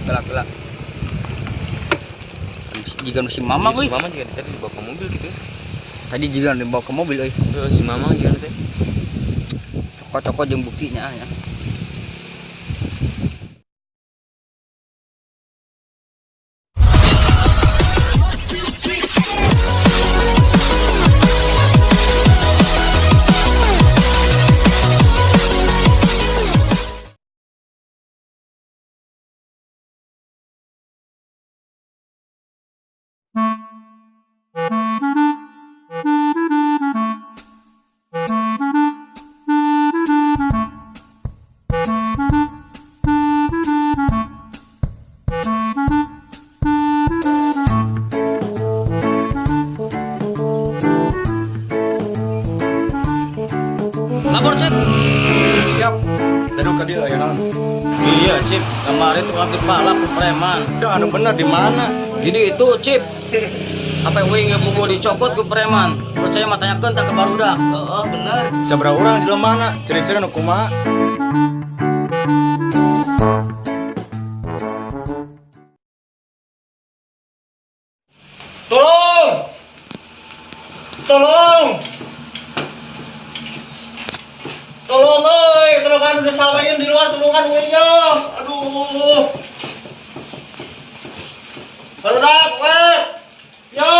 Gelap gelap. Jika nu si Mamang Si euy. Mamang juga tadi dibawa ke mobil gitu. Tadi juga dibawa ke mobil euy. Heeh, si Mamang juga teh. Cokot-cokot jeung buktinya ya. Lapor, Cip. Siap. Dadu ka dieu aya naon? Iya, Cip. Kemarin tukang dipalak ku preman. Dah anu bener di mana? Jadi itu, Cip. Apa wing buku dicokot ku preman. Percaya matanya kentak ke barudak. Heeh, bener. Sabaraha urang di mana? Ciri-ciri nu kumaha? Tolong! Tolong! Tolong euy, tolongan udah sawain di luar, tolongan euy nya. Aduh. Barudak, wet. Yo.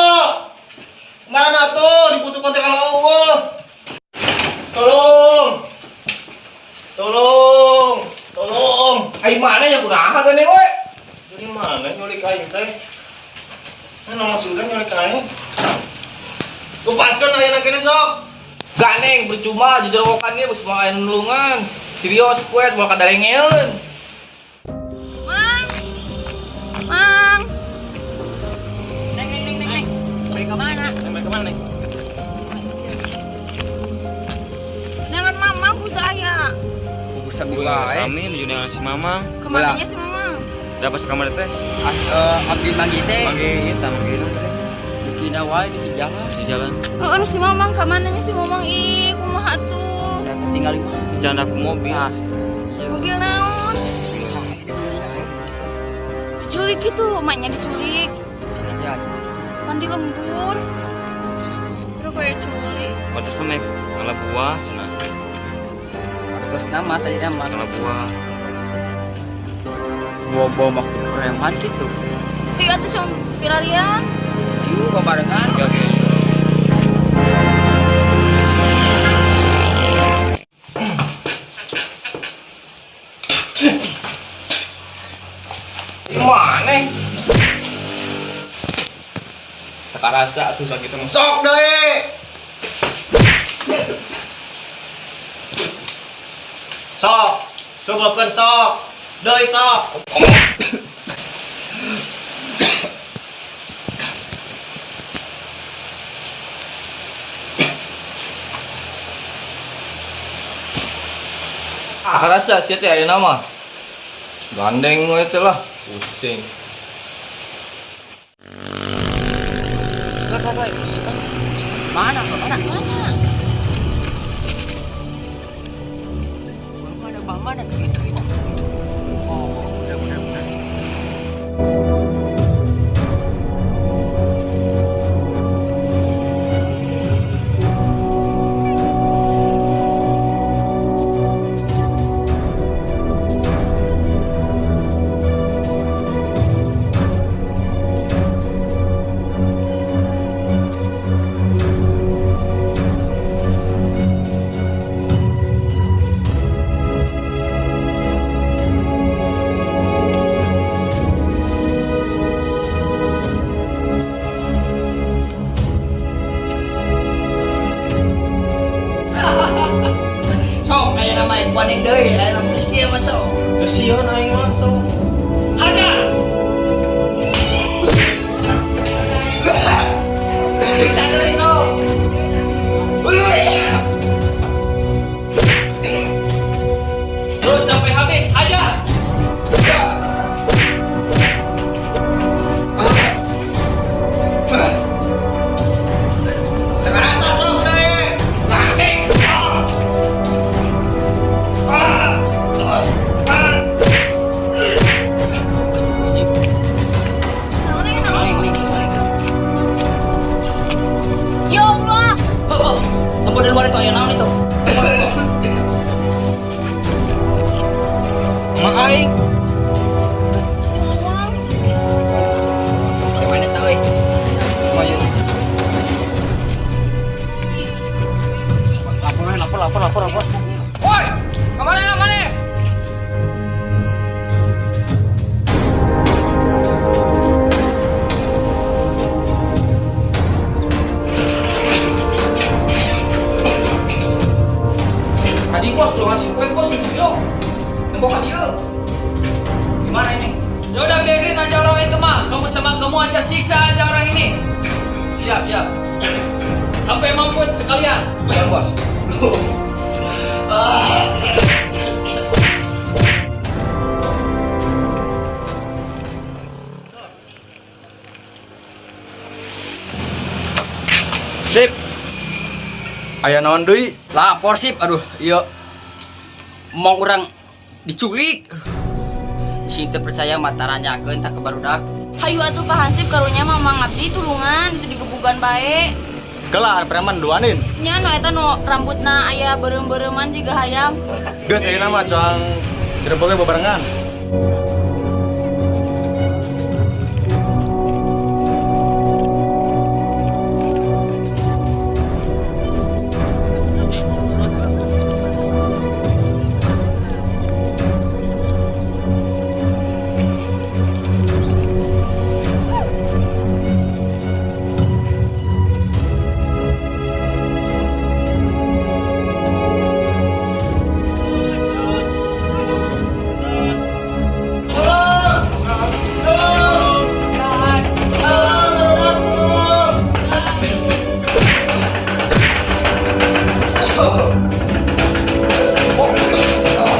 Mana tuh dibutuhkan teh kalau eueuh. Tolong. Tolong. Tolong. Ai mana ya kunaha geuning we? Jadi mana nyulik aing teh? Mana maksudnya nyulik aing? Lepaskan ayeuna kene sok. Ganeng percuma jujur-rokan ge geus moal aya nulungan. Serius kuet moal kadarengeun. Mang. Mang. Neng neng neng neng neng. Beri ke mana? Mereka mana nih? Jangan Mamang ku saya. Kubu sami wae. Sami nuju dengan si Mamang. Kemananya si Mamang? Dapat sekamar teh. Abdi manggih teh. Manggih eta, manggih itu teh. Bukina wae di jalan. Di jalan. Heeh, si Mamang kamananya si Mamang ih kumaha tuh? Tinggal di mana? Di jalan aku mobil. Nah, iya. Mobil naon? Diculik gitu, emaknya diculik. Bisa jadi. Kan di lembur. Terus kayak culik. Pantes mah mek ngala buah cenah. Terus nama tadi nama. Ngala buah. Bawa-bawa mak preman gitu. Iya tuh cong pilarian. Yuk, barengan. Oke, oke. Mana? Teka rasa tuh sakit mah. Sok deui. Sok. Suglokeun sok. Deui sok. Ah, karasa sia teh ayeuna mah. Gandeng we teh lah, pusing. Mana? Mana? Mana? Mana? Mana? Itu itu itu. Oh, benar benar benar. Sok, aya nama kuaning deui, aya nama geus kieu mah sok. Kasihan aing mah sok. Hajar! Siksa deui sok. Terus sampai habis, hajar! Teka rasa sok deui. Gandeng! Mamang aing. Gimana tau eh? Lumayan. Lapor, lapor, lapor, lapor, lapor. Woi, kemana ya mana? Tadi bos, lu ngasih kue bos, yuk. Nembok ka dieu. Gimana ini? Ya udah biarin aja orang itu mah. Kamu sama kamu aja siksa aja orang ini. Siap, siap. Sampai mampus sekalian. Ya bos. Sip. Aya naon deui? Lapor sip, aduh, iya. Mau orang diculik. Sing teu percaya mataranyakeun tak ke barudak. Hayu atuh Pak Hansip karunya Mamang abdi tulungan itu digebugan bae. Kelah preman duanin. Nya nu eta nu rambutna aya beureum-beureuman jiga hayam. Geus ayeuna mah cuang gerebognya bebarengan.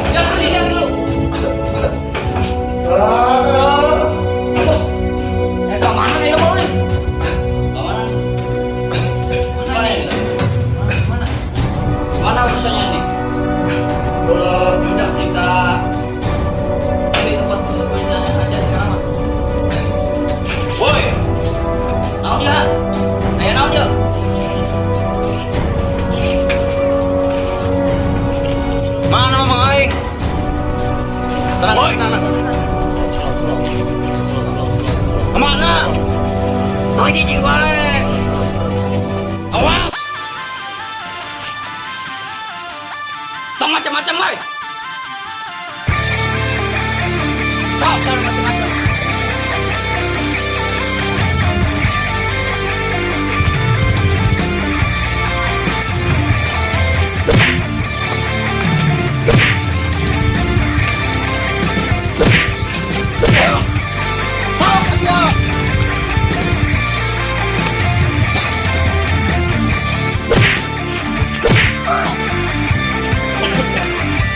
Lihat dulu, lihat dulu. Eh, kemana nih kamu? Kemana? Mana ini? Mana? Mana urusannya ini? Udah kita di tempat persembunyian aja sekarang mah. Woi, Naon dia? Ayo naon dia? mana mamang aing? Tenang, tenang, tenang. Slow, slow. Slow, slow, slow, slow. Kemana? Tong cicing wae. Awas! Tong macam-macam wae. Sok, sok macam-macam.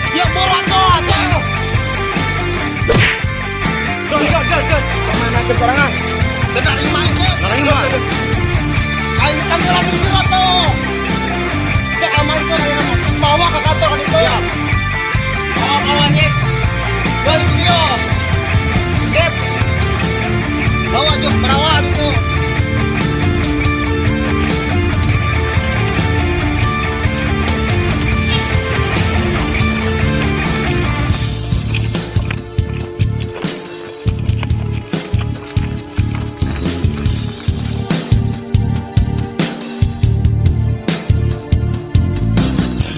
Ya boro atuh atuh. Gas, gas, gas, gas. Kemana ke sorangan? Kena lima aja. Nerima. Aing ditangkap lagi di atuh. Cek amankeun ayeuna mah. Bawa ke kantor kan itu. Bawa, bawa, Sip. Balik dia. Sip. Bawa juk perawan itu.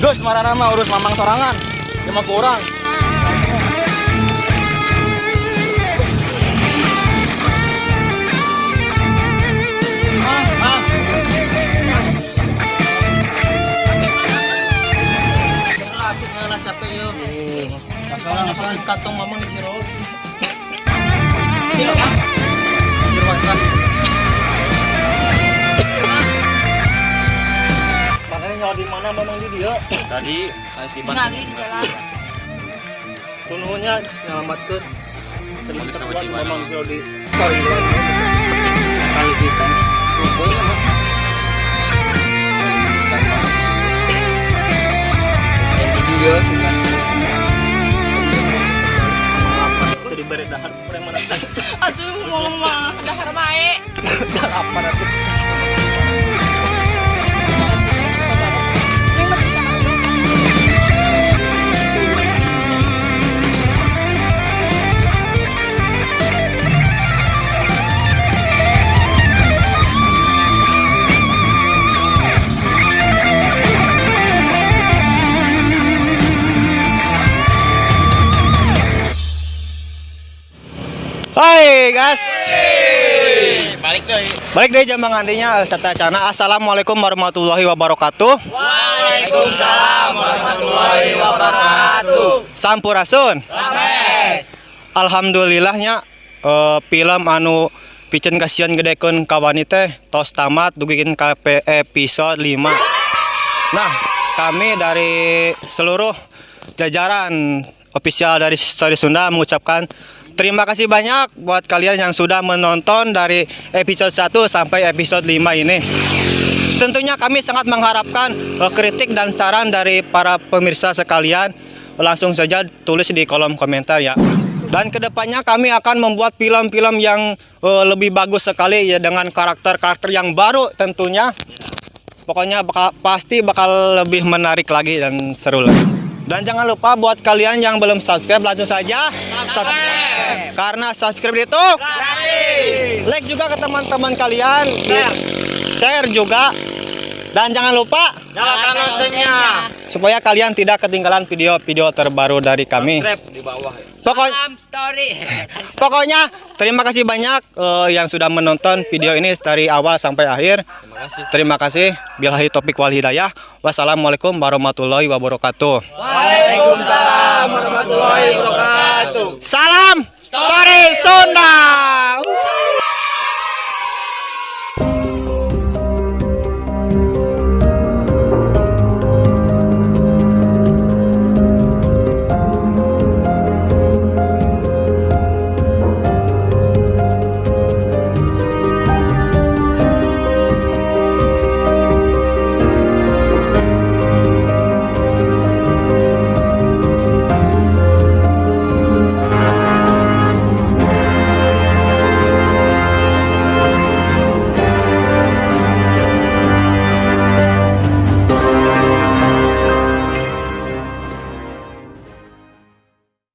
Gus, marana mah urus mamang sorangan. Cuma kurang. Ah, Atuh ngana capek yeuh. Masalah masalah kantong mamang di jero. sip, ah. Jero, gas. Makanya nyawa di mana mamang di dia. Tadi si Ningali di jalan. Tunuhnya nyelamatkeun. Sedih Bagus kuat sama mamang jero di toilet. Sekali kita Yang juga sudah. Itu diberi dahar preman. Atuh mau mah dahar bae. Dahar apa atuh? Neng mah. Hai guys. Balik deui jam ngandinya satacana. Assalamualaikum warahmatullahi wabarakatuh. Waalaikumsalam warahmatullahi wabarakatuh. Sampurasun. Alhamdulillahnya film anu piceun kasihan gedekeun kawani teh tos tamat dugikeun ka episode 5. Nah, kami dari seluruh jajaran official dari Story Sunda mengucapkan terima kasih banyak buat kalian yang sudah menonton dari episode 1 sampai episode 5 ini. Tentunya kami sangat mengharapkan kritik dan saran dari para pemirsa sekalian. Langsung saja tulis di kolom komentar ya. Dan kedepannya kami akan membuat film-film yang lebih bagus sekali ya, dengan karakter-karakter yang baru tentunya. Pokoknya pasti bakal lebih menarik lagi dan seru lagi. Dan jangan lupa buat kalian yang belum subscribe, langsung saja subscribe. Karena subscribe itu gratis. Like juga ke teman-teman kalian, share juga. Dan jangan lupa Nyalakan loncengnya. Supaya kalian tidak ketinggalan video-video terbaru dari kami. Di bawah ya. Salam story. Pokoknya terima kasih banyak yang sudah menonton video ini dari awal sampai akhir. Terima kasih. Terima kasih. Billahi taufik wal hidayah. Wassalamualaikum warahmatullahi wabarakatuh. Waalaikumsalam.